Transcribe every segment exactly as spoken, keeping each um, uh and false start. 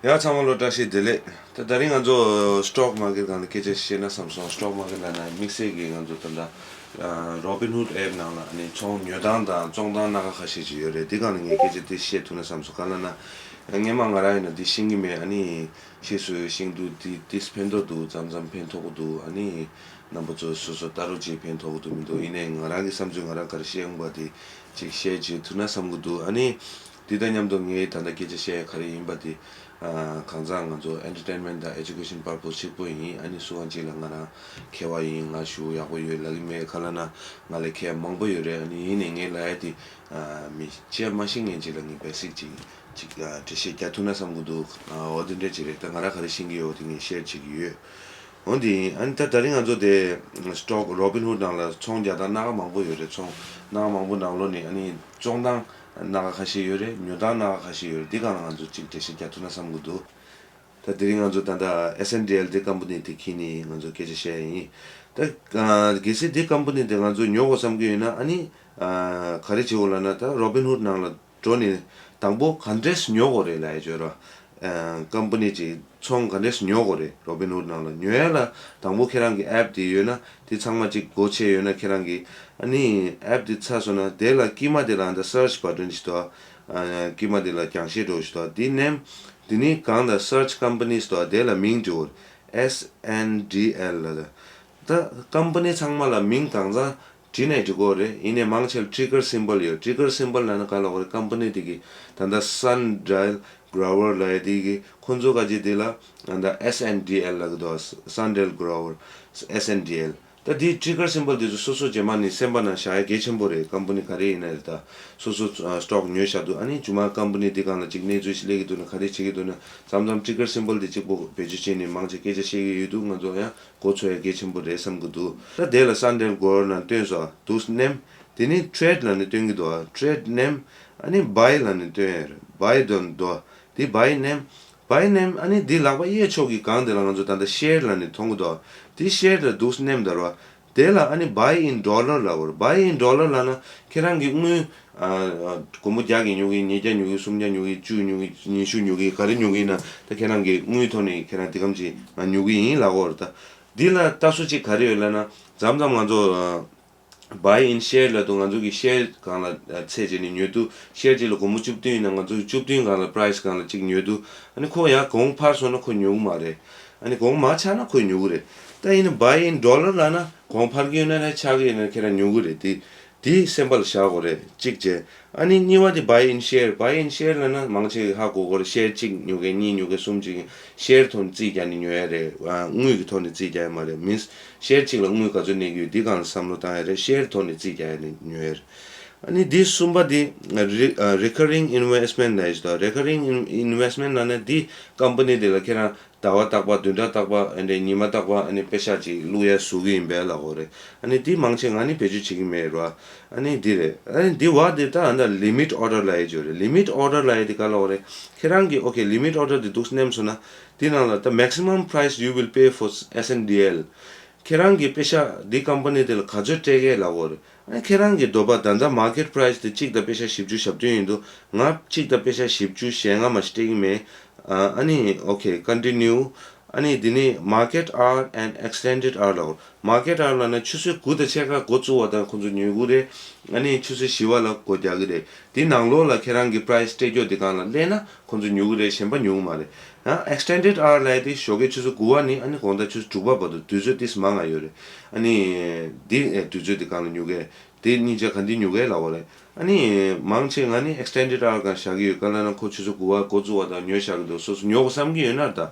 ཡ་ཚང་མ་ལོ་བཀྲ་ཤིས་བདེ་ལེགས། ད་ད་རིང་ང་ཚོ་སི་ཊོག་མར་ཀེཊ་སྒང་ལ་སྐད་ཆ་བཤད་ན་བསམ་སོང་། སི་ཊོག་མར་ཀེཊ་ལབ་ན་དམིགས་བསལ་གྱི་ང་ཚོ་ད་ལྟ་རོ་བིན་ཧུཌ་ཨེབ་ནང་ལ་ཨ་ནི་ཚོང་ཉོ་སྟངས་དང་བཙོང་སྟངས་སྣ་ཁ་ཁ་ཤས་ཅིག་ཡོད་རེད། དེ་སྒང་ལ་ངས་སྐད་ཆ་དེ་བཤད་ཐུབ་ན་བསམ་སོང་། ག་ལབ་ན་སྔན་མ་ང་རང་ཡིན་ན་དེ་ཤེས་ཀྱི་མེད། ཨ་ནི་ཤེས་སུ་ཤེས་འདུག་དེ་དེ་ཕན་ཐོགས་འདུག་མཚམས་མཚམས་ཕན་ཐོགས་ཀྱི་འདུག་ཨ་ནི་རྣམ་པ་ཚོ་སོ་སོ་ལྟ་རོགས་བྱེད། ཕན་ཐོགས་ཀྱི་འདུག་མི་འདུག་ཡིན་ནའི་ང་རང་གི་བསམ་ཚུལ་ང་རང་ག་རེ་བཤད་ཡོང་པ་དེ་ཅིག་ཤེར་བྱེད་ཐུབ་ན་བསམ་གྱི་འདུག་ཨ་ནི་དེ་དང་མཉམ་དུ་ངས་ད་ལྟ་སྐད་ཆ་བཤད་ཡ་ག་རེ་ཡིན་པ་དེ། ཨ་གང་ཟག་ང་ཚོ་ཨེན་ཊར་ཊེན་མེན་ཊི་དང་ཨེ་ཇུ་ཀེ་ཤན་པར་པོ་སི་གཅིག་པོ་ཡིན། ཨ་ནི་སུ་གང་ཅིག་ལ་ང་རང་མཁས་པ་ཡིན། ང་ཞེ་པོ་ཡག་པོ་ཡོད་ལབ་ཀྱི་མེད། ག་ལབ་ན་ང་ལས་མཁས་མང་པོ་ཡོད་རེད། ཨ་ནི་ཡིན་ནའི་ངས་ལབ་ཡ་དེ་ཨ་མི་ཅི་ཡང་མ་ཤེས་མཁན་ཅིག་ལ་ངས་བེ་སིག་ཅིག་ཅིག་ཨ་འགྲེལ་བཤད་རྒྱག་ཐུབ་ན་བསམ་གྱི་འདུག་ཨ་འོ་དེ་འདྲ་ཅིག་རེད། ད་ང་རང་ག་རེ་ཤེས་ཀྱི་ཡོད་དེ་ངས་ཤེར་བྱེད་ཀྱི་ཡོད། འོ་དེ་ཡིན། ཨ་ནི་ད་ད་རིང་ང་ཚོ་དེ་སི་ཊོག་རོ་བིན་ཧུཌ་ནང་ལ་ཚོང་རྒྱག་སྟངས་སྣ་ཁ་མང་པོ་ཡོད་རེད། ཚོང་སྣ་ཁ་མང་པོ་ནང་ལོགས་ནས་ཨ་ནི་བཙོང་སྟངས་སྣ་ཁ་ཁ་ཤས་ཡོད་རེད། ཉོ་སྟངས་སྣ་ཁ་ཁ་ཤས་ཡོད་རེད། འདི་སྒང་ལ་ང་ཚོ་གཅིག་འགྲེལ་བཤད་རྒྱག་ཐུབ་ན་བསམ་གྱི་འདུག་ད་དེ་རིང་ང་ཚོ་ད་ལྟ་ཨེས་ཨེན་ཌི་ཨེལ་དེ་ཀམ་པ་ནི་དེ་འཁྱེར་ནས་ང་ཚོ་སྐད་ཆ་བཤད་ཡ་ཡིན། ད་ཨ་གལ་སྲིད་དེ་ཀམ་པ་ནི་དེ་ང་ཚོ་ཉོ་དགོས་བསམ་གྱི་ཡོད་ན་ཨ་ནི་ཨ་ག་རེ་བྱེད་དགོས་ལབ་ན། ད་རོ་བིན་ཧུཌ་ནང་ལ་འགྲོ་ནས་དང་པོ་ག་འདྲས་ཉོ་དགོས་རེད་ལབ་ཡ་བྱོས་ར། ཨ་ཀམ་པ་ནི་ཅིག་ཚོང་ག་འདྲས་ཉོ་དགོས་རེད། རོ་བིན་ཧུཌ་ནང་ལ་ཉོ་ཡ་ལ་དང་པོ་ཁྱེད་རང་གི་ཨེབ་དེ་ཡོད་ན་དེ་ཚང་མ་ཅིག་སྒོ་ཕྱེ་ཡོད་ན་ཁྱེད་རང་གི་ཨ་ནི་ཨེབ་དེ་ཚར་སོང་ན་དེ་ལ་དཀྱིལ་མ་དེ་ལ་ཨ་ད་སར་ཆི་བ་ཊན་ཞིག་འདུག་ཨ་དཀྱིལ་མ་དེ་ལ་རྒྱང་ཤེལ་འདྲ་བོ་ཞིག་འདུག་དེ་མནན། དེ་ནི་སྒང་ལ་སར་ཆི་ཀམ་པ་ནི་ཞིག་འདུག་དེ་ལ་མིང་བྲིས་དགོས། ཨེས་ཨེན་ཌི་ཨེལ་ལབ། ད་ཀམ་པ་ནི་ཚང་མ་ལ་མིང་གང་ཚང་བྲིས་ནས་འབྲི་དགོས་རེད། ཡིན་ནའི་མང་ཆེ་བ་ཊི་གར་སིམ་བལ་ཡོད། ཊི་གར་སིམ་བལ་ལབ་ན་ག་ལབ་དགོས་རེད། ཀམ་པ་ནི་དེ་གི་ད་ལྟ་སན་ཌེལ་གྷོ་རོ་ཝར་ལབ་ཡ་དེ་གི་ཁོང་ཚོ་ག་ཅིག་དེ་ལ་ད་ལྟ་ཨེས་ཨེན་ཌི་ཨེལ་ལབ་གི་འདུག་སན་ཌེལ་གྷོ་རོ་ཝར། ཨེས་ཨེན་ཌི་ཨེལ། ད་དེ་ཊི་གར་སིམ་བལ་དེ་ཚོ་སོ་སོ་རྗེས་མ་ནི་སེམས་པ་ནང་བཞག་ཡ་གལ་ཆེན་པོ་རེད། ཀམ་པ་ནི་ག་རེ་ཡིན་ན་རེད། ད་སོ་སོ་སི་ཊོག་ཉོས་བཞག་འདུག་ཨ་ནི་རྗེས་མ་ཀམ་པ་ནི་དེ་སྒང་ལ་ཅིག་གནས་ཚུལ་ཞིག་སླེབས་ཀྱི་འདུག་ན་ག་རེ་བྱེད་ཀྱི་འདུག་ན་མཚམས་མཚམས་ཊི་གར་སིམ་བལ་དེ་གཅིག་པོ་བེད་སྤྱོད་བྱས་ནས་མང་ཆེ་སྐད་ཆ་བཤད་ཀྱི་ཡོད་འདུག་ང་ཚོ་ཡང་མགོ་ཚོད་ཡ་གལ་ཆེན་པོ་རེད་བསམ་གྱི་འདུག་ད་དེ་ལ་སན་ཌེལ་གྷོ་རོ་ཝར་ནང་བཏོན་སོང་འདུག་མནན། དེ་ནི་ཊེ་རེ་ཌི་ལབ་ནས་སྟོན་གྱི་འདུག་ཊེ་རེ་ཌི་མནན། ཨ་ནི་བའི་ལབ་ནས་སྟོན་ཡ་རེད། བའི་དོན་འདུག་དེ་བའི་མནན། བའི་མནན། ཨ་ནི་དེ་ལག་པ་གཡས་ཕྱོགས་ཀྱི་སྒང་དེ་ལ་ང་ཚོ་ད་ལྟ་ཤེར་ལབ་ནས་མཐོང་གི་འདུག་དེ་ཤེར་ལ་འདུག་མནན་ད་ར། དེ་ལ་ཨ་ནི་བའི་ཨིན་ཌོ་ལར་ལབ་དགོས་རེད། བའི་ཨིན་ཌོ་ལར་ལབ་ན་ཁྱེད་རང་གི་དངུལ་ཨ་སྒོར་མོ་བརྒྱ་གི་ཉོ་གི། ཉིས་བརྒྱ་ཉོ་གི། སུམ་བརྒྱ་ཉོ་གི། བཅུ་ཉོ་གི། ཉི་ཤུ་ཉོ་གི། ག་རེ་ཉོ་གི་ཡིན་ན་ད་ཁྱེད་རང་གི་དངུལ་ཐོག་ནས་ཁྱེད་རང་དེ་གམ་ཅིག་ང་ཉོ་གི་ཡིན་ལབ་དགོས་རེད། ད་འདི་ལ་ལྟ་སྲོལ་ཅིག་ག་རེ་ཡོད་ལབ་ན་མཚམས་མཚམས་ང་ཚོ་ཨ། Buy in share ལབ་དུས་ང་ཚོ་གི་ཤེར་སྒང་ལ་ཚད་བྱས་ནས་ཉོ་དུས། ཤེར་གཅིག་ལ་སྒོར་མོ་བཅུ་བདུན་ཡིན་ན་ང་ཚོ་གི་བཅུ་བདུན་སྒང་ལ་པ་རའི་སི་སྒང་ལ་གཅིག་ཉོ་དུས། ཨ་ནི་ཁོ་ཡང་གོང་འཕར་སོང་ན་ཁོ་ཉོ་གི་མ་རེད། ཨ་ནི་གོང་མར་ཆག་ན་ཁོ་ཉོ་གི་རེད། ད་ཡིན་ན་buy in dollar ལབ་ན་གོང་འཕར་གྱི་ཡོད་ན་ན་ཆག་གི་ཡོད་ན་ཁྱེད་རང་ཉོ་གི་རེད། དེ་དེ་སེམས་པ་ལ་བཞག་དགོས་རེད། གཅིག་བྱས། ཨ་ནི་གཉིས་པ་དེ་buy in share། Buy in share ལབ་ན་མང་ཆེ་གི་ཧ་གོ་གོ་རེད། ཤེར་གཅིག་ཉོ་མཁན་གཉིས་ཉོ་མཁན་གསུམ་ཅིག་ཤེར་ཐོག་ནས་རྩིས་རྒྱག་ནས་ཉོ་ཡ་རེད། ཨ་དངུལ་གྱི་ཐོག་ནས་རྩིས་རྒྱག་ཡ་མ་རེད། མིན་ཤེར་གཅིག་ལ་དངུལ་ག་ཚོད་གནས་ཀྱི་ཡོད་འདི་སྒང་ལ་བསམ་བློ་བཏང་ཡ་རེད། ཤེར་ཐོག་ནས་རྩིས་རྒྱག་ཡ་ནས་ཉོ་ཡ་རེད། ཨ་ནི་འདི་གསུམ་པ་འདི་རི་ཨ་recurring investment ལབ་ཡ་ཞིག་འདུག Recurring in- investment ལབ་ན་འདི་ཀམ་པ་ནི་དེ་ལ་ཁྱེད་རང་ཟླ་བ་རྟག་པ། བདུན་ཕྲག་རྟག་པ། ཨ་ནི་ཉི་མ་རྟག་པ། ཨ་ནི་པེ་ཤ་ཅིག་བླུག་ཡ་བཟོ་གི་ཡིན་པས་ལབ་དགོས་རེད། ཨ་ནི་འདི་མང་ཆེ་ང་ནི་བེད་སྤྱོད་བྱེད་ཀྱི་མེད་ར། ཨ་ནི་འདི་རེད། ཨ་ནི་འདི་བ་འདི་ད་ཨ་ད་ལི་མིཊ་ཨོར་ཌར་ལབ་ཡ་ཅིག་ཡོད་རེད། ལི་མིཊ་ཨོར་ཌར་ལབ་ཡ་འདི་ག་ལབ་དགོས་རེད། ཁྱེད་རང་གི་ཨོ་ཁེ་ལི་མིཊ་ཨོར་ཌར་འདི་འདུག་སེ་མནན་སོང་ན་འདི་ནང་ལ་ད་maximum price you will pay for S and D L། ཁྱེད་རང་གི་པེ་ཤ་འདི་ཀམ་པ་ནི་དེ་ལ་ག་ཚོད་སྤྲད་གས་ལབ་དགོས་རེད། ཨ་ནི་ཁྱེད་རང་གི་འདོད་པ་ད་ལྟ་མར་ཀེཊ་པ་རའི་སི་དེ་གཅིག་དང་པེ་ཤ་བཞི་བཅུ་ཞེ་བདུན་ཡིན་འདུག་ང་གཅིག་དང་པེ་ཤ་བཞི་བཅུ་ཞེ་ལྔ་མ་ཞིག་སྤྲད་ཀྱི་མེད། ཨ་ཨ་ནི་ཨོ་ཁེ་ཀོན་ཊི་ནིའུ། ཨ་ནི་འདི་ནི་market hour and extended hour ལབ་དགོས། མར་ཀེཊ་ཨ་ཝར་ལབ་ན་ཆུ་ཚོད་དགུ་དང་ཕྱེད་ཀ་འགོ་བཙུགས་པ་དང་ཁོང་ཚོ་ཉོ་གི་རེད། ཨ་ནི་ཆུ་ཚོད་བཞི་པ་ལ་སྒོ་རྒྱག་གི་རེད། དེ་ནང་ལོགས་ལ་ཁྱེད་རང་གི་པ་རའི་སི་སྤྲད་རྒྱུ་དེ་སྒང་ལ་སླེབས་ན་ཁོང་ཚོ་ཉོ་གི་རེད། གཞན་པ་ཉོ་གི་མ་རེད། ཡང་extended hour ལབ་ཡ་དེ་ཞོགས་ཀའི་ཆུ་ཚོད་དགུ་པ་ནས་ཨ་ནི་དགོང་དག་ཆུ་ཚོད་དྲུག་པ་བར་དུ་དུས་ཚོད་ཏིས་མང་ང་ཡོད་རེད། ཨ་ནི་འདི་ཨེ་དུས་ཚོད་དེ་སྒང་ལ་ཉོ་གི་རེད། དེ་གཉིས་ཆ་ག་འདི་ཉོ་གི་ལབ་པ་རེད། ཨ་ནི་མང་ཆེ་ང་ནི་extended hour སྒང་བཞག་གི་ཡོད། ག་ལབ་ན་ཁོ་ཆུ་ཚོད་དགུ་པ་འགོ་བཙུགས་པ་དང་ཉོས་བཞག་གི་འདུག་སོ་སོ་ཉོ་དགོས་བསམ་གྱི་ཡོད་ན་ད།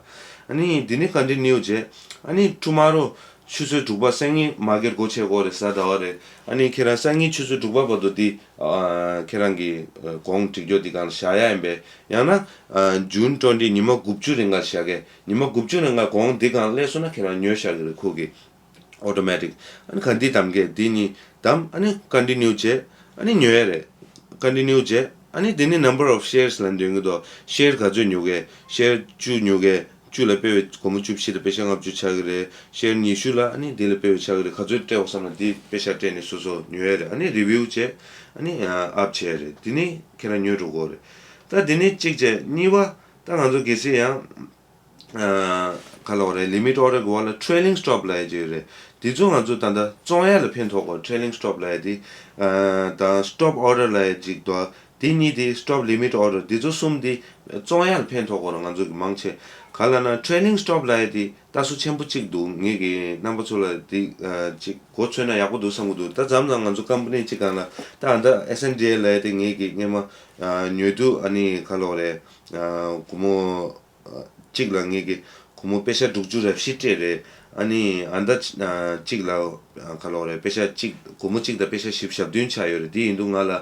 ཨ་ནི་འདི་ནི་ཀོན་ཊི་ནིའུ་བྱས། ཨ་ནི་ཊུ་མོ་རོ་ཆུ་ཚོད་དྲུག་པ་སང་ཉིན་མར་ཀེཊ་སྒོ་ཕྱེ་གི་རེད། གཟའ་ཟླ་བ་རེད། ཨ་ནི་ཁྱེད་རང་སང་ཉིན་ཆུ་ཚོད་དྲུག་པ་བར་དུ་འདི་ཨ་ཁྱེད་རང་གི་ཨ་གོང་སྒྲིག་སྦྱོར་འདི་སྒང་ལ་བཞག་ཡ་ཡིན་པས། ཡང་ན་ཨ་June twenty ཉི་མ་དགུ་བཅུ་རིང་ག་བཞག་གི། ཉི་མ་དགུ་བཅུ་རིང་ག་གོང་འདི་སྒང་སླེབས་སོང་ན་ཁྱེད་རང་ཉོས་བཞག་གི་རེད། ཁོ་གི་ཨོ་ཊོ་མེ་ཊིག་ཨ་ནི་ག་འདི་གདམ་གས་འདི་གཉིས་གདམ། ཨ་ནི་ཀོན་ཊི་ནིའུ་བྱས། ཨ་ནི་ཉོ་ཡ་རེད། ཀོན་ཊི་ནིའུ་བྱས། ཨ་ནི་འདི་ནི་number of shares ལབ་འདོན་གི་འདུག་ཤེར་ག་ཚོད་ཉོ་གས། ཤེར་བཅུ་ཉོ་གས། བཅུ་ལ་དཔེ་བའི་སྒོར་མོ་བཅུ་བཞི་དང་པེ་ཤ་ལྔ་བཅུ་ཆགས་ཀྱི་རེད། ཤེར་ཉི་ཤུ་ལ་ཨ་ནི་འདི་ལ་དཔེ་བའི་ཆགས་ཀྱི་རེད། ག་ཚོད་སྤྲད་འོ་བསམ་ན་འདི་པེ་ཤ་སྤྲད་ནས་སོ་སོ་ཉོ་ཡ་རེད། ཨ་ནི་རི་བིའུ་བྱས། ཨ་ནི་ཨ་ཨབ་བྱས་ཡ་རེད། འདི་ནི་ཁྱེད་རང་ཉོ་འགྲོ་དགོས་རེད། ད་འདི་ནི་གཅིག་བྱས། གཉིས་པ། ད་ང་ཚོ་གལ་སྲིད་ཡང་ཨ་ག་ལབ་དགོས་རེད། ལི་མིཊ་ཨོར་ཌར་གི་འོག་ལ་ཊེ་རེ་ལིང་སི་ཊོབ་ལབ་ཡ་ཅིག་ཡོད་རེད། དེ་ཚོ་ང་ཚོ་ད་ལྟ་བཙོང་ཡ་ལ་ཕན་ཐོགས་གོ། ཊེ་རེ་ལིང་སི་ཊོབ་ལབ་ཡ་དེ་ཨ་དང་སི་ཊོབ་ཨོར་ཌར་ལབ་ཡ་ཅིག་འདུག་དེ་གཉིས་དེ་སི་ཊོབ་ལི་མིཊ་ཨོར་ཌར་དེ་ཚོ་གསུམ་དེ་བཙོང་ཡ་ལ་ཕན་ཐོགས་གོ་ར། ང་ཚོ་གི་མང་ཆེ་ག་ལབ་ན་ཊེ་རེ་ལིང་སི་ཊོབ་ལབ་ཡ་དེ་ལྟ་སུ་ཆེན་པོ་གཅིག་འདུག་ངེད་ཀྱི་རྣམ་པ་ཚོ་ལ་དེ་ཨ་ཅིག་གོ་ཆོད་ན་ཡག་པོ་འདུག་བསམ་གི་འདུག་ད་མཚམས་མཚམས་ང་ཚོ་ཀམ་པ་ནི་གཅིག་སྒང་ལ་ད་ཨ་ད་ཨེས་ཨེན་ཌི་ཨེལ་ལབ་ཡ་དེ་ངེད་ཀྱི་སྔས་མ་ཨ་ཉོ་དུས་ཨ་ནི་ག་ལབ་དགོས་རེད། ཨ་སྒོར་མོ་ཨ་གཅིག་ལ་ངེད་ཀྱི་སྒོར་མོ་པེ་ཤ་དྲུག་ཅུ་རེ་བཞི་སྤྲད་རེད། ཨ་ནི་ཨ་ད་ཨ་གཅིག་ལ་ཨ་ག་ལབ་དགོས་རེད། པེ་ཤ་གཅིག་སྒོར་མོ་གཅིག་དང་པེ་ཤ་བཞི་བཅུ་ཞེ་བདུན་ཆགས་ཡོད་རེད། དེ་ཡིན་དུས་ང་ལ་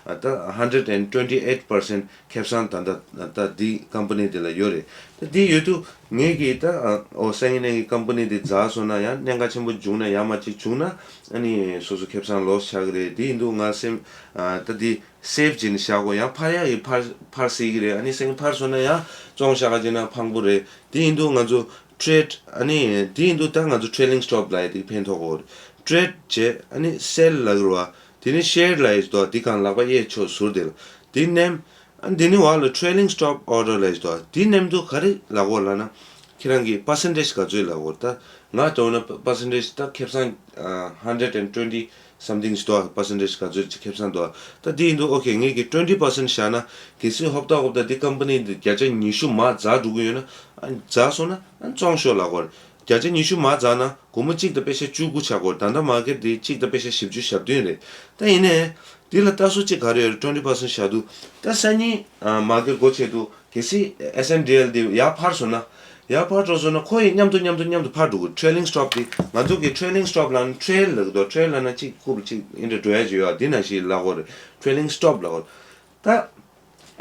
ཨ་ད་ཧན་ཌེཌ་ཨེན་ཌི་ཊུ་ཝེན་ཊི་ཨེཊ་པར་སེན་ཊི་ཁེ་བཟང་ད་ལྟ་ད་འདི་ཀམ་པ་ནི་འདི་ལ་ཡོད་རེད། ད་འདི་ཡོད་དུས་ངེད་ཀྱིས་ད་ཨ་ཨོ་སང་ཉིན་ནས་ཀྱི་ཀམ་པ་ནི་འདི་འཛགས་སོང་ན་ཡང་གནད་འགག་ཆེན་པོ་བྱུང་ན་ཡང་མ་གཅིག་བྱུང་ན་ཨ་ནི་སོ་སོ་ཁེ་བཟང་ལོ་སི་ཆགས་ཀྱི་རེད། འདི་ཡིན་དུས་ང་སེམས་ཨ་ད་འདི་སེབ་བྱས་ནས་བཞག་དགོས། ཡང་འཕར་ཡག་གི་འཕར་འཕར་སྲིད་ཀྱི་རེད། ཨ་ནི་སང་ཉིན་འཕར་སོང་ན་ཡང་བཙོང་བཞག་བྱས་ན་ཕངས་པོ་རེད། འདི་ཡིན་དུས་ང་ཚོ་ཊེ་རེ་ཌི་ཨ་ནི་འདི་ཡིན་དུས་ད་ང་ཚོ་ཊེ་རེ་ལིང་སི་ཊོབ་ལབ་ཡ་འདི་ཕན་ཐོགས་གོ། ཊེ་རེ་ཌི་བྱས་ཨ་ནི་སེལ་ལབ་ཀྱི་རེད་བ། དེ་ནས་ཤེ་ཡར་ལབ་ཡ་ཞིག་འདུག་དེ་སྒང་ལག་པ་གཡས་ཕྱོགས་ཟུར་དེ་ལ་དེ་མནན། ཨ་འདི་ནི་བར་ལ་ཊེ་རེ་ལིང་སི་ཊོབ་ཨོར་ཌར་ལབ་ཡ་ཞིག་འདུག་དེ་མནན་དུས་ག་རེ་ལབ་དགོས་ལབ་ན། ཁྱེད་རང་གི་པར་སེན་ཊེ་ཇི་ག་ཚོད་ལབ་དགོས། ད་ང་འདྲ་བོ་ན་པར་སེན་ཊེ་ཇི་ད་ཁེ་བཟང་ཨ་ཧན་ཌེཌ་ཨེན་ཌི་ཊུ་ཝེན་ཊི་སམ་ཐིང་ཞིག་འདུག་པར་སེན་ཊེ་ཇི་ག་ཚོད་ཅིག་ཁེ་བཟང་འདུག་ད་དེ་ཡིན་དུས་ཨོ་ཁེ་ངེད་ཀྱིས་ཊུ་ཝེན་ཊི་པར་སེན་ཊི་བཞག་ན་གལ་སྲིད་ཧོབ་ཏ་ཧོབ་ཏ་འདི་ཀམ་པ་ནི་འདི་བརྒྱ་ཆ་ཉི་ཤུ་མར་འཛག་འགྲོ་གི་ཡོད་ན། ཨ་འཛག་སོང་ན་ཨ་བཙོང་ཤོག་ལབ་དགོས་རེད། བརྒྱ་ཆ་ཉི་ཤུ་མར་འཛག་ན་སྒོར་མོ་གཅིག་དང་པེ་ཤ་བཅུ་དགུ་ཆགས་དགོས་རེད། ད་ལྟ་མར་ཀེཊ་འདི་གཅིག་དང་པེ་ཤ་བཞི་བཅུ་ཞེ་བདུན་རེད། ད་ཡིན་ནའི་འདི་ལ་ལྟ་སྲོལ་གཅིག་ག་རེ་ཡོད་རེད། ཊུ་ཝེན་ཊི་པར་སེན་ཊི་བཞག་དུས་ད་སང་ཉིན་ཨ་མར་ཀེཊ་སྒོ་ཕྱེ་དུས་གལ་སྲིད་ཨེས་ཨེན་ཌི་ཨེལ་འདི་ཡར་འཕར་སོང་ན། ཡར་འཕར་འགྲོ་སོང་ན་ཁོ་ཡི་མཉམ་དུ་མཉམ་དུ་མཉམ་དུ་འཕར་འགྲོ་དགོས། ཊེ་རེ་ལིང་སི་ཊོབ་འདི་ང་ཚོ་གི་ཊེ་རེ་ལིང་སི་ཊོབ་ལབ་ན་ཊེ་རེལ་ལབ་ཀྱི་འདུག་ཊེ་རེལ་ལབ་ན་གཅིག་རྐུབ་གཅིག་ཨིན་འདྲ་འགྲོ་ཡ་ཅིག་ཡོད། འདི་ནང་བཞིན་ལབ་དགོས་རེད། ཊེ་རེ་ལིང་སི་ཊོབ་ལབ་དགོས་རེད། ད་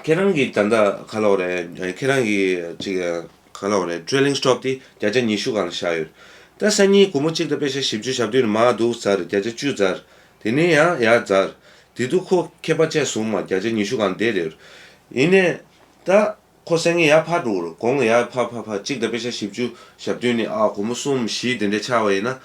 ཁྱེད་རང་གིས་ད་ལྟ་ག་ལབ་དགོས་རེད། ཁྱེད་རང་གིས་ཅིག་ག་ལབ་དགོས་རེད། ཊེ་རེ་ལིང་སི་ཊོབ་དེ་བརྒྱ་ཆ་ཉི་ཤུ་སྒང་ལ་བཞག་ཡོད། ད་སང་ཉིན་སྒོར་མོ་གཅིག་དང་པེ་ཤ་བཞི་བཅུ་ཞེ་བདུན་མར་འདུག་ཚར། བརྒྱ་ཆ་བཅུ་ཚར། དེ་ནས་ཡང་ཡར་ཚར། དེ་དུས་ཁོ་ཁྱད་པར་ཆེ་སོང་མ། བརྒྱ་ཆ་ཉི་ཤུ་སྒང་བསྡད་རེད། ཡིན་ནའི་ད་ཁོ་སང་ཉིན་ཡར་འཕར་འགྲོ་གི་རེད། གོང་ལ་ཡར་འཕར་འཕར་འཕར་གཅིག་དང་པེ་ཤ་བཞི་བཅུ་ཞེ་བདུན་ནས་ཨ་སྒོར་མོ་གསུམ་བཞི་དེ་འདྲ་ཆགས་པ་ཡིན་ན།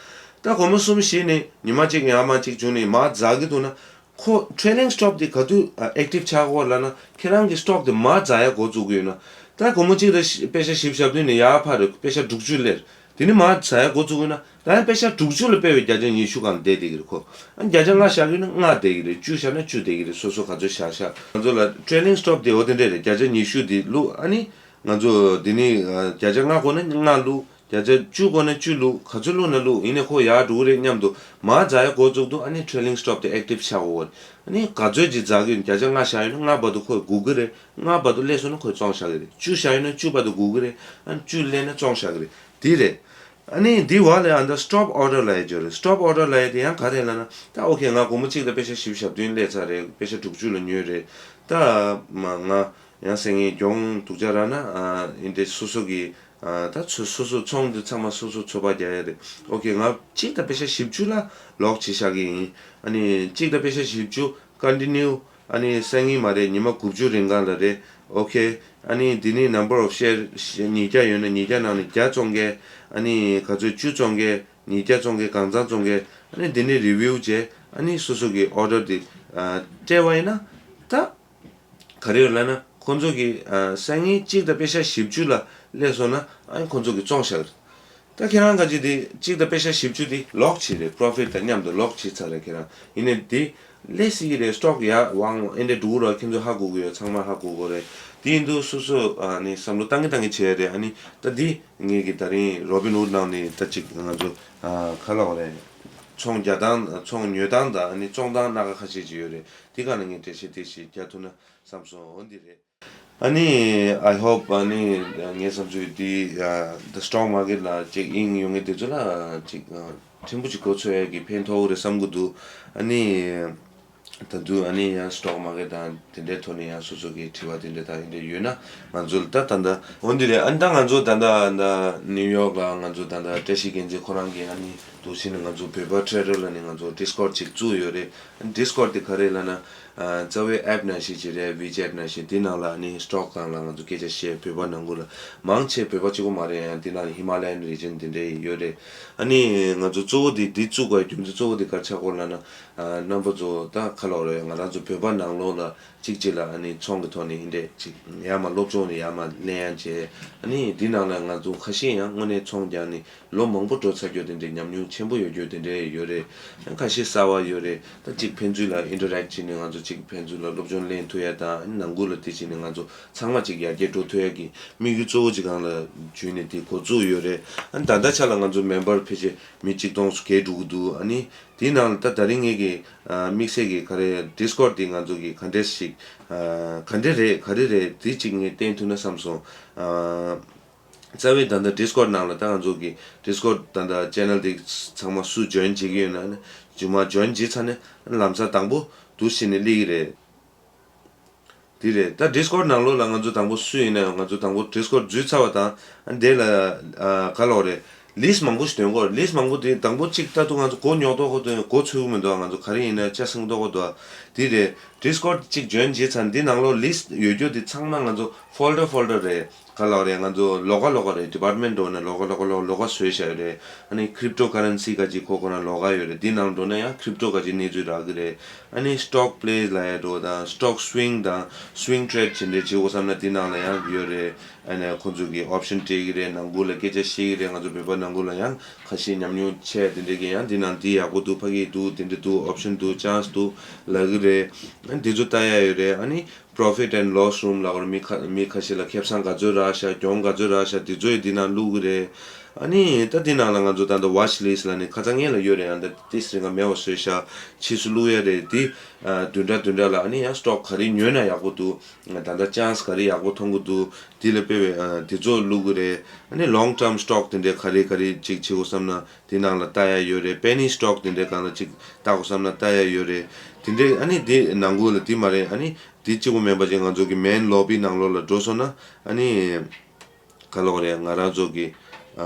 ད་སྒོར་མོ་གསུམ་བཞི་ནས་ཉི་མ་གཅིག་ཡར་མར་གཅིག་བྱུང་ནས་མར་འཛག་གི་འདུག་ན། ཁོ་ཊེ་རེ་ལིང་སི་ཊོབ་དེ་ག་དུས་ཨ་ཨེག་ཊིབ་ཆགས་ཀྱི་ཡོད་ལབ་ན། ཁྱེད་རང་གི་སི་ཊོག་དེ་མར་འཛག་ཡ་འགོ་བཙུགས་ཀྱི་ཡོད་ན། ད་སྒོར་མོ་གཅིག་དང་པེ་ཤ་བཞི་བཅུ་ཞེ་བདུན་ནས་ཡར་འཕར་རེད། པེ་ཤ་དྲུག་ཅུ་སླེབས། དེ་ནས་མར་འཛག་ཡ་འགོ་བཙུགས་ཡོད་ན། ད་ཡང་པེ་ཤ་དྲུག་ཅུ་ལ་དཔེ་བའི་བརྒྱ་ཆ་ཉི་ཤུ་སྒང་བསྡད་བསྡད་ཀྱི་རེད་ཁོ། ཨ་བརྒྱ་ཆ་ལྔ་བཞག་གི་ཡོད་ན་ལྔ་བསྡད་ཀྱི་རེད། བཅུ་བཞག་ན་བཅུ་བསྡད་ཀྱི་རེད། སོ་སོ་ག་ཚོད་བཞག་བཞག་ང་ཚོ་ལ་ཊེ་རེ་ལིང་སི་ཊོབ་དེ་འོ་དེ་འདྲས་རེད། བརྒྱ་ཆ་ཉི་ཤུ་དེ་བླུགས། ཨ་ནི་ང་ཚོ་དེ་ནས་ཨ་བརྒྱ་ཆ་ལྔ་དགོས་ན་ལྔ་བླུགས། བརྒྱ་ཆ་བཅུ་དགོས་ན་བཅུ་བླུགས། ག་ཚོད་བླུགས་ན་བླུགས། ཡིན་ནའི་ཁོ་ཡར་འགྲོ་གི་རེད་སྙམ་དུ་མར་འཛག་ཡ་འགོ་བཙུགས་དུས་ཨ་ནི་ཊེ་རེ་ལིང་སི་ཊོབ་དེ་ཨེག་ཊིབ་ཆགས་དགོས་རེད། ཨ་ནི་ག་ཚོད་ཅིག་འཛག་གི་ཡོད། བརྒྱ་ཆ་ལྔ་བཞག་ཡོད་ན་ལྔ་བར་དུ་ཁོས་སྒུག་གི་རེད། ལྔ་བར་དུ་སླེབས་སོང་ན་ཁོས་བཙོང་བཞག་གི་རེད། བཅུ་བཞག་ཡོད་ན་བཅུ་བར་དུ་སྒུག་གི་རེད། ཨ་ནི་བཅུ་སླེབས་ན་བཙོང་བཞག་གི་རེད། དེ་རེད། ཨ་ནི་འདི་བར་ལ་ཨ་ད་སི་ཊོབ་ཨོར་ཌར་ལབ་ཡ་ཅིག་ཡོད་རེད། སི་ཊོབ་ཨོར་ཌར་ལབ་ཡ་དེ་ཡང་ག་རེ་ལབ་ན། ད་ཨོ་ཁེ་ང་སྒོར་མོ་གཅིག་དང་པེ་ཤ་བཞི་བཅུ་ཞེ་བདུན་སླེབས་ཚར་རེད། པེ་ཤ་དྲུག་ཅུ་ལ་ཉོས་རེད། ད་མ་ང་ཡང་སང་ཉིན་གྱོང་སྡུག་ཅག་རག་ན་ཨ་ཨིན་དེ་སོ་སོ་གི་ཨ་ད་ཚོ་སོ་སོ་ཚོང་འདི་ཚང་མ་སོ་སོ་ཚོད་དཔག་རྒྱག་ཡ་རེད། ཨོ་ཁེ་ང་གཅིག་དང་པེ་ཤ་བཞི་བཅུ་ལ་ལོག་བྱས་བཞག་གི་ཡིན། ཨ་ནི་གཅིག་དང་པེ་ཤ་བཞི་བཅུ་ཀོན་ཊི་ནིའུ་ཨ་ནི་སང་ཉིན་མ་རེད། ཉི་མ་དགུ་བཅུ་རིང་གང་ལ་རེད། ཨོ་ཁེ། ཨ་ནི་འདི་ནི་number of share ཉིས་བརྒྱ་ཡོད་ན་ཉིས་བརྒྱ་ནང་ནས་བརྒྱ་བཙོང་མཁན། ཨ་ནི་ག་ཚོད་བཅུ་བཙོང་མཁན། ཉིས་བརྒྱ་བཙོང་མཁན། གང་ཚང་བཙོང་མཁན། ཨ་ནི་འདི་ནི་རི་བིའུ་བྱས། ཨ་ནི་སོ་སོ་གི་ཨོར་ཌར་འདི་ཨ་སྤྲད་པ་ཡིན་ན། ད་ག་རེ་ཡོད་ལབ་ན་ཁོང་ཚོ་གི་ཨ་སང་ཉིན་གཅིག་དང་པེ་ཤ་བཞི་བཅུ་ལ་སླེབས་སོང་ན་ཨ་ནི་ཁོང་ཚོ་གི་བཙོང་བཞག་རེད། ད་ཁྱེད་རང་ག་ཅིག་དེ་གཅིག་དང་པེ་ཤ་བཞི་བཅུ་དེ་ལོག་བྱས་རེད། པོ་རོ་ཕིཊ་དང་མཉམ་དུ་ལོག་བྱས་ཚར་རེད། ཁྱེད་རང་ཡིན་ནའི་དེ་སླེབས་སྲིད་ཀྱི་རེད། སི་ཊོག་ཡར་ཝང་ཨེ་འདྲ་འགྲོ་གི་རེད། ཁྱེད་ཚོ་ཧ་གོ་གི་ཡོད། ཚང་མ་ཧ་གོ་གི་རེད། དེ་ཡིན་དུས་སོ་སོ་ཨ་ནི་བསམ་བློ་བཏང་གི་བཏང་གི་བྱས་རེད། ཨ་ནི་ད་དེ་ངེད་ཀྱི་ད་རིང་རོ་བིན་ཧུཌ་ནང་ནས་ད་ཅིག་ང་ཚོ་ཨ་ག་ལབ་དགོས་རེད། ཚོང་རྒྱག་སྟངས། ཚོང་ཉོ་སྟངས་དང་ཨ་ནི་བཙོང་སྟངས་སྣ་ཁ་ཁ་ཤས་ཅིག་ཡོད་རེད། དེ་ག་ནས་ངས་འགྲེལ་བཤད་དེ་ཞིག་རྒྱག་ཐུབ་ན་བསམ་སོང་། འོ་འདི་རེད། ཨ་ནི་I hope ཨ་ནི་ངའི་བསམ་ཚུལ་འདི་ཨ་the stock market ལ་ཅིག་དབྱིངས་ཡོད་མཁན་དེ་ཚོ་ལ་ཅིག་ཨ་ཕྲན་བུ་ཅིག་གོ་ཚོད་ཡག་གི་ཕན་ཐོགས་རེད་བསམ་གི་འདུག་ཨ་ནི་ད་དུང་ཨ་ནི་ཡང་stock market དང་དེ་འདྲའི་ཐོག་ནས་ཡང་སོ་སོ་གི་དྲི་བ་དེ་འདྲ་དང་དེ་འདྲ་ཡོད་ན་ང་ཚོ་ལ་ད་ད་ལྟ་འོ་འདི་རེད། ཨ་ནི་ད་ང་ཚོ་ད་ལྟ་ད་ནིའུ་ཡོག་ལ་ང་ཚོ་ད་ལྟ་བཀྲ་ཤིས་རྒྱལ་མཚན་ཁོ་རང་གིས་ཨ་ནི་འདུག་སེ་ནས་ང་ཚོ་བོད་པ་ཊེ་རེ་ཌར་ལ་ནི་ང་ཚོ་Discord ཅིག་བཙུགས་ཡོད་རེད། Discord དེ་ག་རེ་ལབ་ན། རྩ་བའི་app་ནང་བཞིན་ཅིག་རེད། WeChat་ནང་བཞིན་དེ་ནང་ལ་ཨ་ནི་stock་སྒང་ལ་ང་ཚོ་སྐད་ཆ་བཤད། བོད་པ་ནང་ཁུལ་ལ་མང་ཆེ་བོད་པ་གཅིག་པོ་མ་རེད། ཡང་དེ་ནང་Himalayan region་དེ་འདྲ་ཡོད་རེད། ཨ་ནི་ང་ཚོ་གཙོ་བོ་དེ་འདི་བཙུགས་པའི་རྒྱུ་མཚན་གཙོ་བོ་དེ་ག་རེ་ཆགས་ཀྱི་ཡོད་ལབ་ན། རྣམ་པ་ཚོ་ད་ག་ལབ་དགོས་རེད། ང་རང་ཚོ་བོད་པ་ནང་ལོགས་ལ་གཅིག་གཅིག་ལ་ཨ་ནི་ཚོང་གི་ཐོག་ནས་འདི་འདྲས་ཅིག་ཡར་མར་སློབ་སྦྱོང་ནས་ཡར་མར་ལེན་ཡག་བྱས། ཨ་ནི་འདི་ནང་ལ་ང་ཚོ་ཁ་ཤས་ཡང་དངོས་གནས་ཚོང་རྒྱག་ནས་ལོ་མང་པོ་འགྲོ་ཚར་རྒྱུ་དེ་འདྲའི་ཉམས་མྱོང་ཆེན་པོ་ཡོད་རྒྱུ་དེ་འདྲའི་ཡོད་རེད། ཁ་ཤས་གསར་པ་ཡོད་རེད། ད་གཅིག་ཕན་ཚུན་ལ་interact་བྱས་ནས་ང་ཚོ་གཅིག་ཕན་ཚུན་ལ་སློབ་སྦྱོང་ལེན་ཐུབ་ཡ་དང་། ཨ་ནི་ནང་ཁུལ་ལ་དེ་བྱས་ནས་ང་ཚོ་ཚང་མ་གཅིག་ཡར་རྒྱས་འགྲོ་ཐུབ་ཡ་གི་དམིགས་ཡུལ་གཙོ་བོ་གཅིག་སྒང་ལ་འཇུས་ནས་དེ་འགོ་བཙུགས་ཡོད་རེད། ཨ་ནི་ད་ལྟ་ཆ་ལ་ང་ཚོ་member་ཕལ་ཆེར་མི་གཅིག་སྟོང་བརྒལ་འགྲོ་གི་འདུག་ཨ་ནི་དེའི་ནང་ལ་ད་ད་རིང་ངེད་ཀྱི་ཨ་དམིགས་བསལ་གྱི་ག་རེ་Discord་དེ་ང་ཚོ་གི་ག་འདྲས་ཤིག་ཨ་ག་འདྲས་རེད་ག་རེ་རེད་དེ་གཅིག་ངས་བསྟན་ཐུབ་ན་བསམ་སོང་། ཨ་རྩ་བའི་ད་ལྟ་Discord་ནང་ལ་ད་ང་ཚོ་གི་Discord་ད་ལྟ་channel་དེ་ཚང་མ་སུ་join་བྱེད་ཀྱི་ཡོད་ན་ནི་རྗེས་མ་join་བྱས་ཚར་ནས་ལམ་སང་དང་པོ་འདུག་སེ་ནས་སླེབས་ཀྱི་རེད། དེ་རེད། ད་Discord་ནང་ལོགས་ལ་ང་ཚོ་དང་པོ་སུ་ཡིན་ན་ཡང་ང་ཚོ་དང་པོ་Discord་འཛུལ་ཚར་བ་དང་། ཨ་དེ་ལ་ཨ་ག་ལབ་དགོས་རེད། List་མང་པོ་ཞིག་འདོན་གྱི་ཡོད་རེད། List་མང་པོ་དེ་དང་པོ་གཅིག་ལྟ་དུས་ང་ཚོ་མགོ་རྙོག་མདོག་ཁ་དུ་མགོ་ཚོད་ཀྱི་མི་འདུག་ང་ཚོ་ག་རེ་ཡིན་ན་ཆ་ཚང་མདོག་ཁ་འདུག་དེ་རེད། Discord་གཅིག་join་བྱས་ཚར། འདི་ནང་ལོགས་list་ཡོད་རྒྱུ་དེ་ཚང་མ་ང་ཚོ་folder folder་རེད། ག་ལབ་དགོས་རེད། ང་ཚོ་ལོགས་ཀ་ལོགས་ཀ་རེད། department་འགྲོ་ན་ལོགས་ཀ་ལོགས་ཀ་ལོགས་ཀ་ལོགས་ཀ་བཟོས་བཞག་ཡོད་རེད། ཨ་ནི་cryptocurrency་ག་ཅིག་ཁོ་ཁོ་རང་ལོགས་ཀ་ཡོད་རེད། འདི་ནང་འགྲོ་ན་ཡང་crypto་ག་ཅིག་གནས་ཚུལ་རག་གི་རེད། ཨ་ནི་stock plays་ལབ་ཡ་འགྲོ་དང་stock swing་དང་swing trade་ཇི་འདྲས་བྱེད་དགོས་བསམ་ན་འདི་ནང་ལ་ཡང་ཡོད་རེད། ཨ་ནི་ཁོང་ཚོ་གི་option་སྤྲད་ཀྱི་རེད། ནང་ཁུལ་ལ་སྐད་ཆ་བཤད་ཀྱི་རེད། ང་ཚོ་བོད་པ་ནང་ཁུལ་ལ་ཡང་ཁ་ཤས་ཉམས་མྱོང་ཆེ་དེ་འདྲས་ཀྱི་ཡང་འདི་ནང་འདི་ཡག་པོ་འདུག་ཕ་གི་འདུག་དེ་འདྲས་འདུག option་འདུག chance་འདུག་ལབ་ཀྱི་རེད། ཨ་ནི་འདི་ཚོ་ལྟ་ཡ་ཡོད་རེད། ཨ་ནི་profit and loss room་ལབ་དགོས་རེད། མི་ཁ་མི་ཁ་ཤས་ལ་ཁེ་བཟང་ག་ཚོད་རག་ཤག་གྱོང་ག་ཚོད་རག་ཤག་དེ་ཚོ་ཡི་འདི་ནང་བླུག་གི་རེད། ཨ་ནི་ད་འདི་ནང་ལ་ང་ཚོ་ད་ལྟ་watch list་ལབ་ནས་ཁ་སང་ངེད་ལ་ཡོད་རེད། ཡང་ད་ཏིས་རིང་ག་མེད་པ་བཟོས་ཤག་ཕྱིས་སུ་བླུག་ཡ་རེད། འདི་ཨ་བདུན་ཕྲག་བདུན་ཕྲག་ལ་ཨ་ནི་ཡང་stock་ག་རེ་ཉོས་ན་ཡག་པོ་འདུག་ད་ལྟ་chance་ག་རེ་ཡག་པོ་མཐོང་གི་འདུག་འདི་ལ་དཔེ་བའི་ཨ་དེ་ཚོ་བླུག་གི་རེད། ཨ་ནི་long term stock་དེ་འདྲའི་ག་རེ་ག་རེ་ཅིག་བྱེད་དགོས་བསམ་ན་འདི་ནང་ལ་ལྟ་ཡ་ཡོད་རེད། penny stock་དེ་འདྲའི་སྒང་ལ་ཅིག་ལྟ་དགོས་བསམ་ན་ལྟ་ཡ་ཡོད་རེད། དེ་འདྲའི་ཨ་ནི་འདི་ནང་ཁུལ་ལ་འདི་མ་རེད། ཨ་ནི་འདི་གཅིག་པོ་མིན་པ་ཅིག་ང་ཚོ་གི་main lobby་ནང་ལོགས་ལ་འགྲོ་སོང་ན་ཨ་ནི་ག་ལབ་དགོས་རེད། ང་རང་ཚོ་གི་ཨ་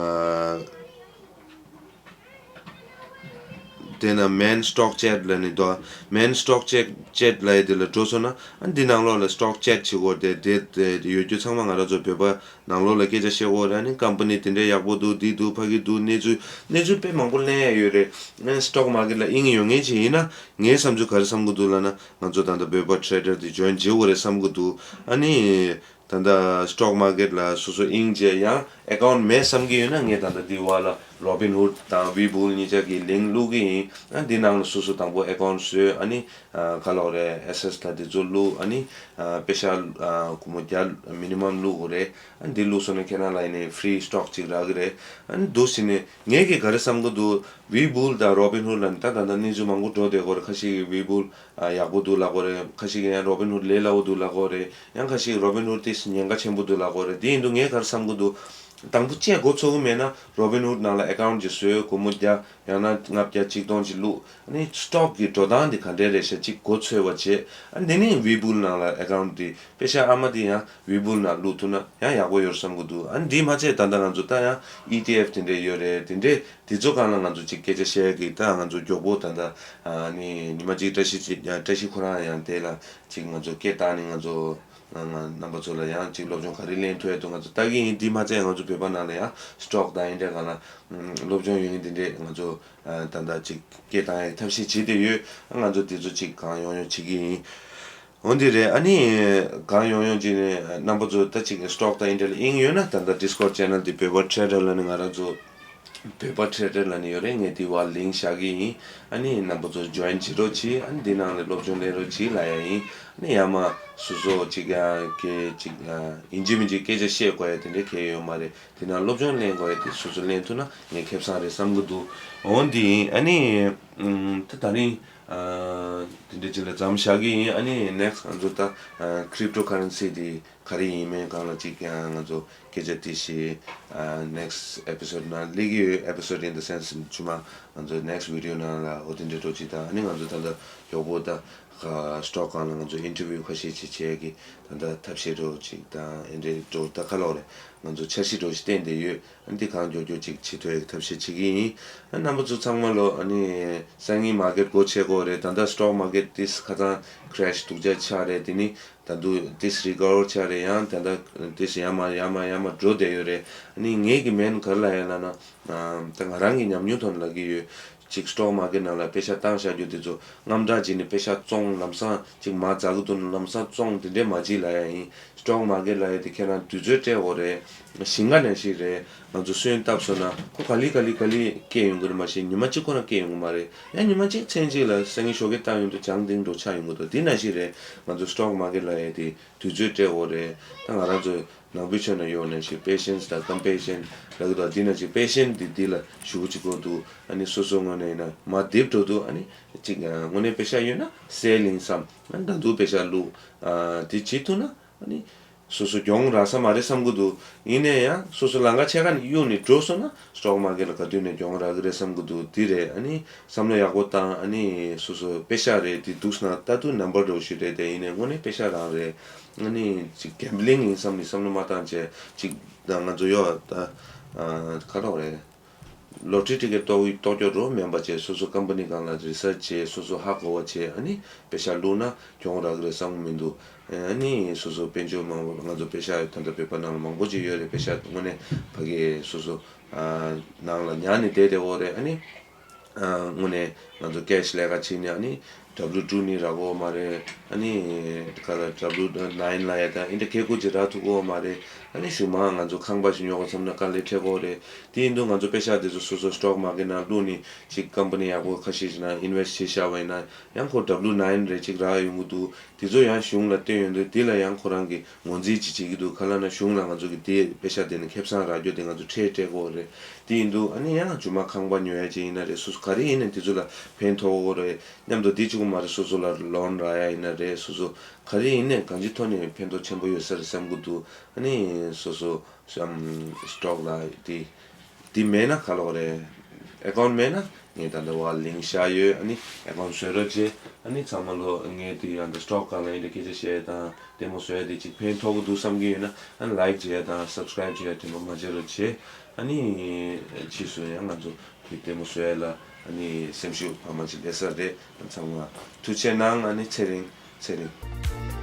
དེ་ན་main stock chat་ལབ་ནི་འདུག main stock chat chat་ལབ་ཡ་དེ་ལ་འགྲོ་སོང་ན་ཨ་འདི་ནང་ལོགས་ལ་stock chat་བྱེད་དགོས་རེད། དེ་དེ་ཡོད་རྒྱུ་ཚང་མ་ང་རང་ཚོ་བོད་པ་ནང་ལོགས་ལ་སྐད་ཆ་བཤད་དགོས་རེད། ཨ་ནི་company་དེ་འདྲ་ཡག་པོ་འདུག་འདི་འདུག་ཕ་གི་འདུག་གནས་ཚུལ་གནས་ཚུལ་དཔེ་མང་པོ་ལེན་ཡ་ཡོད་རེད། ཨ་stock market་ལ་དབྱིངས་ཡོད་མཁན་ཅིག་ཡིན་ན་ངའི་བསམ་ཚུལ་ག་རེ་བསམ་གི་འདུག་ལབ་ན་ང་ཚོ་ད་ལྟ་བོད་པ་trader་དེ་join་བྱེད་དགོས་རེད་བསམ་གི་འདུག་ཨ་ནི་ད་ལྟ་stock market་ལ་སོ་སོ་དབྱིངས་བྱས་ཡང་account་མེད་བསམ་གི་ཡོད་ན་ངས་ད་ལྟ་འདི་བར་ལ་Robinhood་དང་Webull་གཉིས་ཆ་གི་link་བླུག་གི་ཡིན། ཨ་འདི་ནང་ལ་སོ་སོ་དང་པོ་account་བཟོས། ཨ་ནི་ཨ་ག་ལབ་དགོས་རེད། assets་ད་འདི་ཚོ་བླུག་ཨ་ནི་ཨ་པེ་ཤ་ཨ་སྒོར་མོ་བརྒྱ་minimum་བླུག་དགོས་རེད། ཨ་འདི་བླུག་སོང་ན་ཁྱེད་རང་ལ་ཡིན་ནའི་free stock་ཅིག་རག་གི་རེད། ཨ་ནི་འདུག་སེ་ནས་ངས་ཀྱི་ག་རེ་བསམ་གི་འདུག Webull་དང་Robinhood་ལ་ནི་ད་ད་ལྟ་གནས་ཚུལ་མང་པོ་འགྲོ་བསྡད་ཀྱི་ཡོད་རེད། ཁ་ཤས་ཀྱིས་Webull་ཨ་ཡག་པོ་འདུག་ལབ་ཀྱི་ཡོད་རེད། ཁ་ཤས་ཀྱིས་ཡང་Robinhood་ལས་སླ་པོ་འདུག་ལབ་ཀྱི་ཡོད་རེད། ཡང་ཁ་ཤས་ཀྱིས་Robinhood་ཏོག་ཙམ་ཉེན་ཁ་ཆེན་པོ་འདུག་ལབ་ཀྱི་ཡོད་རེད། དེ་ཡིན་དུས་ངས་ག་རེ་བསམ་གྱི་འདུག་དང་པོ་བཅས་མགོ་ཚོད་ཀྱི་མེད་ན་Robinhood་ནང་ལ་account་ཅིག་བཟོས། སྒོར་མོ་བརྒྱ་ཡང་ན་ལྔ་བརྒྱ་ཆིག་སྟོང་ཅིག་བླུགས། ཨ་ནི་stock་གི་འགྲོ་སྟངས་དེ་ག་འདྲས་རེད་ཤག་ཅིག་མགོ་ཚོད་པ་བྱས། ཨ་འདི་ནས་Webull་ནང་ལ་account་དེ་པེ་ཤ་ཨ་མ་དེ་ཡང་Webull་ནང་བླུགས་ཐུབ་ན་ཡང་ཡག་པོ་ཡོད་བསམ་གྱི་འདུག་ཨ་འདི་མ་ཚད་ད་ལྟ་ང་ཚོ་ད་ཡང་E T F་དེ་འདྲས་ཡོད་རེད། དེ་འདྲས་དེ་ཚོ་སྒང་ལ་ང་ཚོ་ཅིག་སྐད་ཆ་བཤད་ཀྱི། ད་ང་ཚོ་མགྱོགས་པོ་ད་ལྟ་ཨ་ནི་ཉི་མ་གཅིག་བཀྲ་ཤིས་ཅིག་ཡང་བཀྲ་ཤིས་ཁོ་རང་ཡང་དེ་ལ་ཅིག་ང་ཚོ་སྐད་བཏང་ནས་ང་ཚོ་ང་རྣམ་པ་ཚོ་ལ་ཡང་ཅིག་སློབ་སྦྱོང་ག་རེ་ལེན་ཐུབ་ཡ་འདུག་ང་ཚོ་ལྟ་གི་ཡིན། དེ་མ་ཚད་ང་ཚོ་བོད་པ་ནང་ལ་ཡང་stock་དང་ཨིན་འདྲ་སྒང་ལ་སློབ་སྦྱོང་ཡོད་མཁན་དེ་འདྲས་ང་ཚོ་ད་ལྟ་ཅིག་སྐད་བཏང་ཡ་ཐབས་ཤེས་བྱེད་བསྡད་ཡོད། ང་ཚོ་དེ་ཚོ་ཅིག་གང་ཡོང་ཡོང་བྱེད་ཀྱི་ཡིན། འོན་ཏེ་རེད། ཨ་ནི་གང་ཡོང་ཡོང་ཅིག་ནས་རྣམ་པ་ཚོ་ད་ཅིག་stock་དང་ཨིན་འདྲ་ལ་དབྱིངས་ཡོད་ན་ད་ལྟ་Discord channel་དེ་བོད་པ་trader་ལབ་ནས་ང་རང་ཚོ་བོད་པ་trader་ལབ་ནས་ཡོད་རེད། ངས་དེ་བར་link་བཞག་གི་ཡིན། ཨ་ནི་རྣམ་པ་ཚོ་join་བྱེད་རོགས་གྱིས། ཨ་ནི་འདི་ནང་ལ་སློབ་སྦྱོང་ལེན་རོགས་གྱིས་ལབ་ཡ་ཡིན། ཨ་ནི་ཡང་མ་སོ་སོ་ཅིག་ཡང་སྐད་ཅིག་ཡིན་གཅིག་མིན་གཅིག་སྐད་ཆ་བཤད་དགོས་ཡ་དེ་འདྲ་གང་ཡང་ཡོད་མ་རེད། དེ་ནང་སློབ་སྦྱོང་ལེན་དགོས་ཡ་དེ་སོ་སོ་ལེན་ཐུབ་ན་ངས་ཁེ་བཟང་རེད་བསམ་གྱི་འདུག་འོན་ཏེ་ཨ་ནི་ད་ད་རིང་དེ་འདྲ་ཅིག་ལ་མཚམས་བཞག་གི་ཡིན། ཨ་ནི་next་ང་ཚོ་ད་cryptocurrency་དེ་ ག་རེ་ཡིན་མིན་སྒང་ལ་ཅིག་ཀྱང་ང་ཚོ་སྐད་ཆ་དེ་བཤད། ཨ་next episode ནང་སླེབས་ཀྱི་ཡོད། episode in the sense ཇུ་མ་ང་ཚོ་next video ནང་ལ་འོ་དེ་འདྲའི་འགྲོ་ཅིག་དང་། ཨ་ནི་ང་ཚོ་ད་ལྟ་མགྱོགས་པོ་ད་stock སྒང་ལ་ང་ཚོ་interview ཁ་ཤས་ཅིག་བྱེད་ཀྱི་ད་ལྟ་ཐབས་ཤེས་འགྲོ་ཅིག་དང་། ཨེ་འདྲའི་འགྲོ་ད་ག་ལོག་རེད། ང་ཚོ་འཆར་གཞི་འགྲོ་ཞིག་བསྟན་བསྡད་ཡོད། ཨ་ནི་འདི་གང་མགྱོགས་མགྱོགས་ཅིག་བྱེད་ཐུབ་ཡག་ཐབས་ཤེས་བྱེད་ཀྱི་ཡིན། ཨ་རྣམ་པ་ཚོ་ཚང་མ་ལོ། ཨ་ནི་སང་ཉིན་market སྒོ་ཕྱེ་གོ་རེད། ད་ལྟ་stock market ཏིས་ཁ་ཚང་crash སྡུག་ཅག་ཆགས་རེད། དེ་ནི་ད་དུང་ཏིས་recover ཆགས་རེད། ཡང་ད་ལྟ་ཏིས་ཡར་མར་ཡར་མར་ཡར་མར་འགྲོ་བསྡད་ཡོད་རེད། ཨ་ནི་ངེད་ཀྱི་མེན་ག་རེ་ལབ་ཡ་ལབ་ན། ད་ང་རང་གི་ཉམས་མྱོང་ཐོག་ནས་ལབ་ཀྱི་ཡོད། ཅིག་stock market ནང་ལ་པེ་ཤ་བཏང་བཞག་རྒྱུ་དེ་ཚོ་དངངས་སྐྲག་བྱས་ནས་པེ་ཤ་བཙོང་། ལམ་སང་ཅིག་མར་འཛག་གི་འདུག་ན་ལམ་སང་བཙོང་། དེ་འདྲས་མ་བྱེད་ལབ་ཡ་ཡིན། stock market ལབ་ཡ་དེ་ཁྱེད་རང་དུས་ཚོད་སྤྲད་དགོས་རེད། ཞིང་ཁ་ནང་བཞིན་རེད། ང་ཚོ་སོན་བཏབ་སོང་ན་ཁོ་ག་ལེ་ག་ལེ་ག་ལེ་སྐྱེ་ཡོང་གི་རེད། མ་གཞི་ཉི་མ་གཅིག་ཁོ་རང་སྐྱེ་ཡོང་གི་མ་རེད། ཡང་ཉི་མ་གཅིག་མཚན་གཅིག་ལ་སང་ཉིན་ཞོགས་ཀས་བཏང་ཡོང་དུས་ལྗང་ལྡིང་འདྲ་ཆགས་ཡོང་གི་འདུག་དེ་ནང་བཞིན་རེད། ང་ཚོ་stock market ལབ་ཡ་དེ་དུས་ཚོད་སྤྲད་དགོས་རེད། ད་ང་རང་ཚོ་ནང་པའི་ཆོས་ནང་ཡོད་ནང་བཞིན་patience དང་compassion ལབ་ཀྱི་འདུག་དེ་ནང་བཞིན་patience དེ་འདི་ལ་ཞེ་པོ་ཅིག་དགོས་འདུག་ཨ་ནི་སོ་སོ་ངོས་ནས་ཡིན་ན་མར་རྡིབ་འགྲོ་དུས། ཨ་ནི་ཅིག་དངོས་གནས་པེ་ཤ་ཡོད་ན་སེལ་ཡིན་བསམ། ཨ་ནི་ད་དུང་པེ་ཤ་བླུགས། ཨ་དེ་བྱེད་ཐུབ་ན་ཨ་ནི་སོ་སོ་གྱོང་རག་ས་མ་རེད་བསམ་གྱི་འདུག་ཡིན་ནའི་ཡང་སོ་སོ་ལམ་ཁ་ཕྱེད་ཀ་ནས་གཡུག་ནས་འགྲོ་སོང་ན་stock market ལ་ག་དུས་ནས་གྱོང་རག་གི་རེད་བསམ་གྱི་འདུག་དེ་རེད། ཨ་ནི་བསམ་བློ་ཡག་པོ་བཏང་། ཨ་ནི་སོ་སོ་པེ་ཤ་རེད་དེ་འདུག་ན་ད་དུང་number འདྲ་བོ་ཞིག་རེད་དེ། ཡིན་ནའི་དངོས་གནས་པེ་ཤ་རང་རེད། ཨ་ནི་ཅིག་gambling ཡིན་བསམ་ནས་བསམ་བློ་མ་བཏང་བྱས། ཅིག་ད་ང་ཚོ་ཡོད་ད་ཨ་ག་རེ་རེད། lottery ticket གཏོང་གཏོང་རྒྱུ་འདྲ་བོ་མིན་པ་བྱས། སོ་སོ་company སྒང་ལ་research བྱས། སོ་སོ་ཧ་གོ་བ་བྱས། ཨ་ནི་པེ་ཤ་བླུགས་ན་གྱོང་རག་གི་རེད་བསམ་གྱི་མི་འདུག་ཨ་ནི་སོ་སོ་དཔལ་འབྱོར་མང་པོ། ང་ཚོ་པེ་ཤ་ད་ལྟ་བོད་པ་ནང་ལ་མང་པོ་ཅིག་ཡོད་རེད། པེ་ཤ་དངོས་གནས་ཕ་གི་སོ་སོ་ཨ་ནང་ལ་ཉར་ནས་བསྡད་བསྡད་ཡོད་རེད། ཨ་ནི་ཨ་དངོས་གནས་ང་ཚོ་cash ལས་ཀ་བྱེད་ནས་ཨ་ནི་W two ནི་རག་གི་མ་རེད། ཨ་ནི་ག་ལ་W nine ལབ་ཡ་དང་ཨེ་འདྲ་ཁེ་ཁུ་ཅིག་རག་ཐུབ་ཀྱི་མ་རེད། ཨ་ནི་གཞུག་མ་ང་ཚོ་ཁང་པ་ཞིག་ཉོ་དགོས་བསམ་ན་དཀའ་ལས་འཕྲད་ཀྱི་རེད། དེ་ཡིན་དུས་ང་ཚོ་པེ་ཤ་དེ་ཚོ་སོ་སོ་stock market ནང་བླུགས་ནས་ཅིག་company ཡག་པོ་ཁ་ཤས་ཤིག་ནང་invest བྱས་བཞག་པ་ཡིན་ན་ཡང་ཁོ་W nine རེ་ཅིག་རག་ཡོང་གི་འདུག་དེ་ཚོ་ཡང་གཞུང་ལ་བཏོན་ཡོང་དུས་དེ་ལ་ཡང་ཁོ་རང་གིས་ངོས་འཛིན་ཅིག་བྱེད་ཀྱི་འདུག་ག་ལབ་ན་གཞུང་ལ་ང་ཚོ་གི་དེ་པེ་ཤ་དེ་ནི་ཁེ་བཟང་རག་རྒྱུ་དེ་ང་ཚོ་ཁྲལ་སྤྲད་དགོས་རེད། དེ་ཡིན་དུས་ཨ་ནི་ཡང་རྗེས་མ་ཁང་པ་ཉོ་ཡ་ཅིག་ཡིན་ན་རེད། སོ་སོ་ག་རེ་ཡིན་ན་དེ་ཚོ་ལ་ཕན་ཐོགས་ཀྱི་རེད་སྙམ་དུ། དེ་གཅིག་པོ་མ་རེད། སོ་སོ་ལ་loan རག་ཡ་ཡིན་ན་རེད། སོ་སོ་ག་རེ་ཡིན་ནའི་གང་ཅིའི་ཐོག་ནས་ཕན་ཐོགས་ཆེན་པོ་ཡོད་ས་རེད་བསམ་གྱི་འདུག་ཨ་ནི་སོ་སོ་བསམ་stock ལ་དེ་དེ་མེད་ན་ག་ལབ་དགོས་རེད། account མེད་ན་ངས་ད་ལྟ་བ་link བཞག་ཡོད། ཨ་ནི་account བཟོ་རོགས་བྱེད། ཨ་ནི་ཚང་མ་ལོ་ངས་དེ་ཡང་ད་stock སྒང་ལ་ཡིན་ད་སྐད་ཆ་བཤད་ཡ་དང་ལྟད་མོ་བཟོ་ཡ་དེ་ཅིག་ཕན་ཐོགས་ཀྱི་འདུག་བསམ་གྱི་ཡོད་ན། ཨ་ནི་like བྱེད་ཡ་དང་subscribe བྱེད་ཡ་དྲན་པ་མ་བརྗེད་རོགས་བྱེད། ཨ་ནི་ཕྱིས་སུ་ཡང་ང་ཚོ་དེ་ལྟད་མོ་བཟོ་ཡ་ལ་ཨ་ནི་སེམས་ཤུགས་བར་མ་ཅིག་སླེབས་ས་རེད། ཚང་མ་ཐུགས་རྗེ་གནང་། ཨ་ནི་ཚེ་རིང་ཚེ་རིང་།